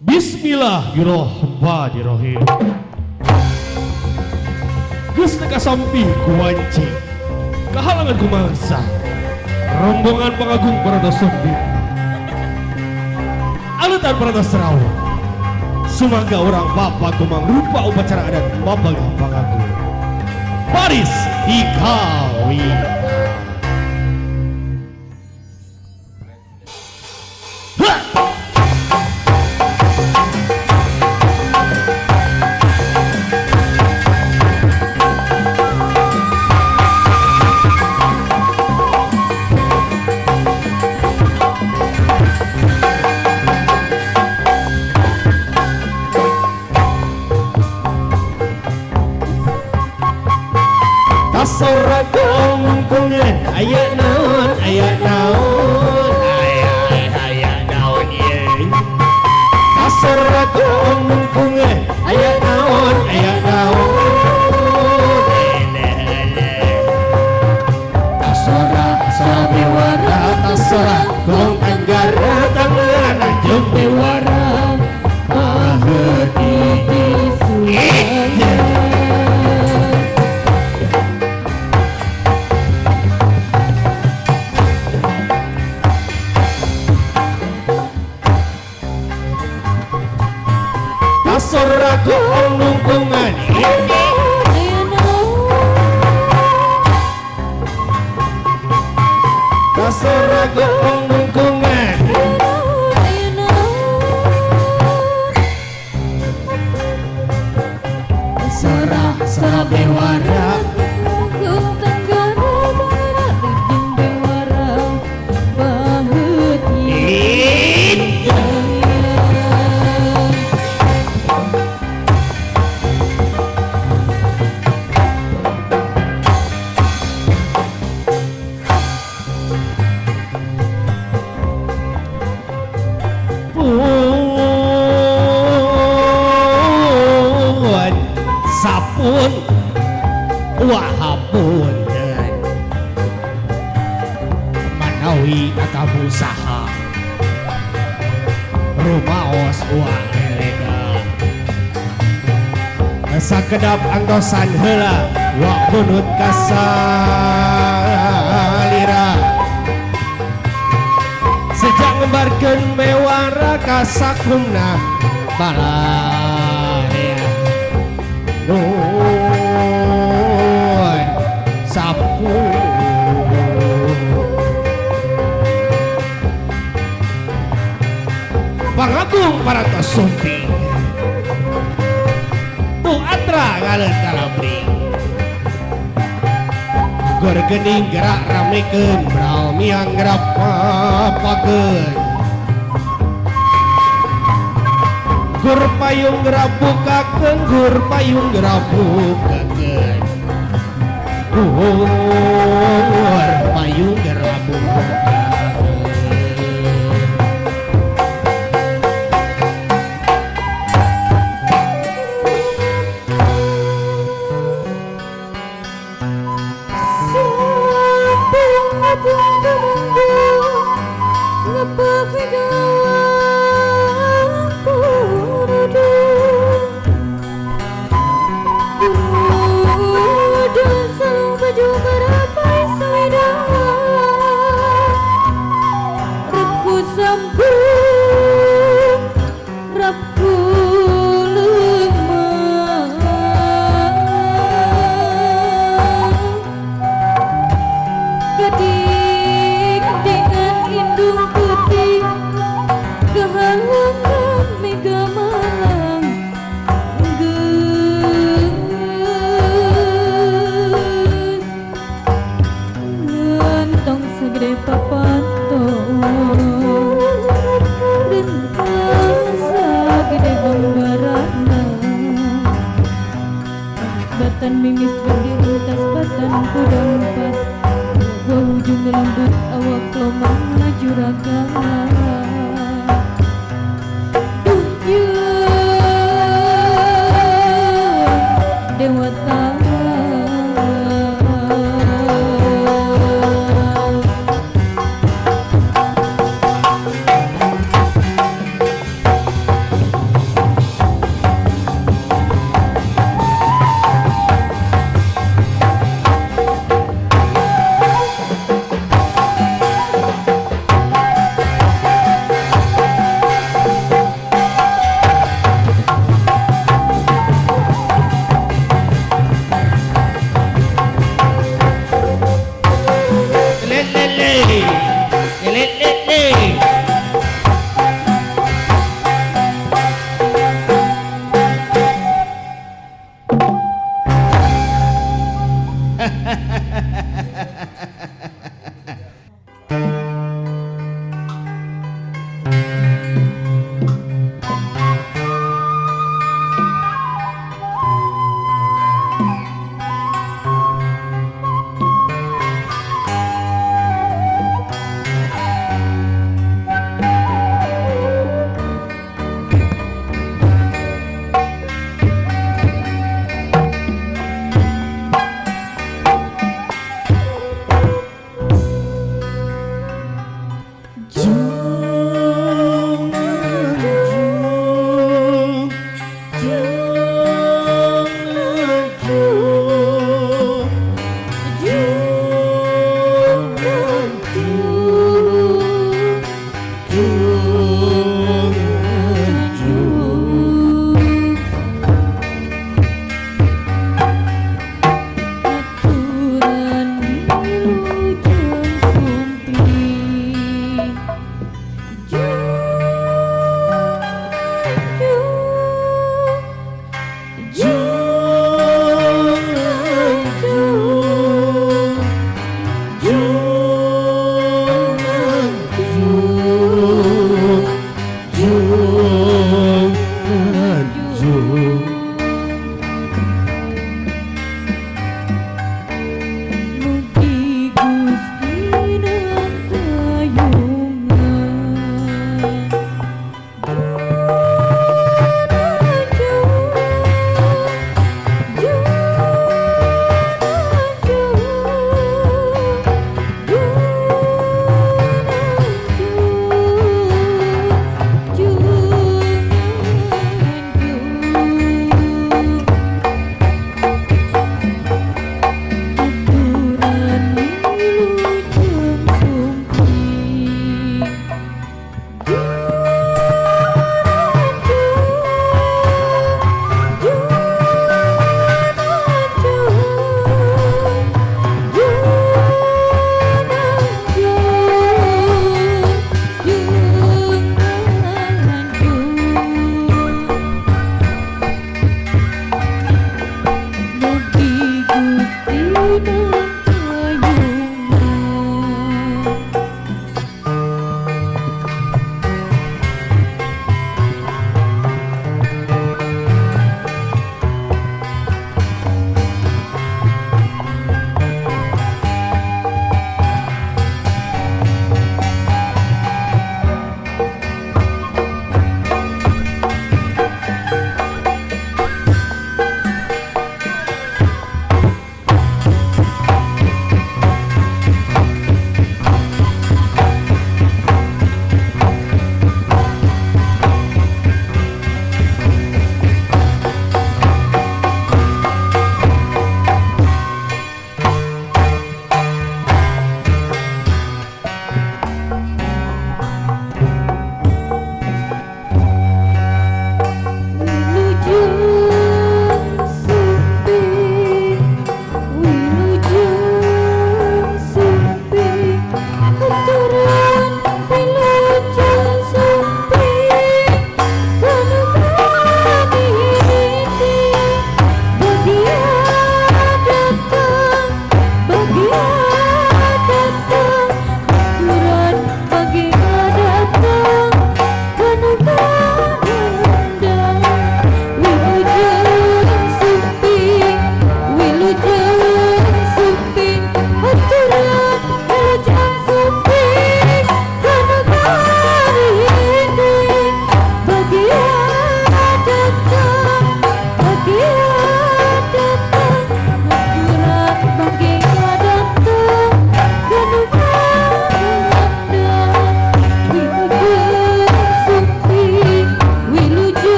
Bismillahirrohmanirrohim. Geus teu kasampih ku wanci, kahalangan ku mangsa. Rombongan pangagung parantos sumping, aleutan parantos rawuh. Sumangga urang bapak kumang rupa upacara adat mapagah pangagung. Baris dikawitan. Tasora gonggongan aya naon, aya naon, aya aya naon ieu. Tasora gonggongan aya naon, aya naon. Eleh eleh. Tasora sabewara, tasora gong tenggara tangan jeung bewara Paheut hiji suaya. Tasora gong nungkungan. Aya naon, aya naon. Tasora gong nungkungan. Aya naon, aya naon. Tasora sabewara. Gong tenggara tenggara jeung bewara paheut hiji suaya. Pun sapun wahapunten manawi tatamu saha rumaos wa elega sakedap antosan heula wa bunut kasalira sejak ngembarkeun mewara kasakumna balarea nun sapu pangagung parantos sumping tu atra ngaleut kalabring gor gening gerak ramekeun brau miang gerak papakeun gur payung gerak bukakeun gur payung gerak bukakeun gur payung gerak bukakeun. Sampung ngapung tumunggung ngepak megawang purudung Purudung salung baju barapai sawedang Repu sampung repu lemah Gading dengan indung putih kehalangan mega malang geus Entong segede papantong Rentang sagede bambarana Batan mimis berdiri tas batan kuda empat. Gua hujung lembut awak lomah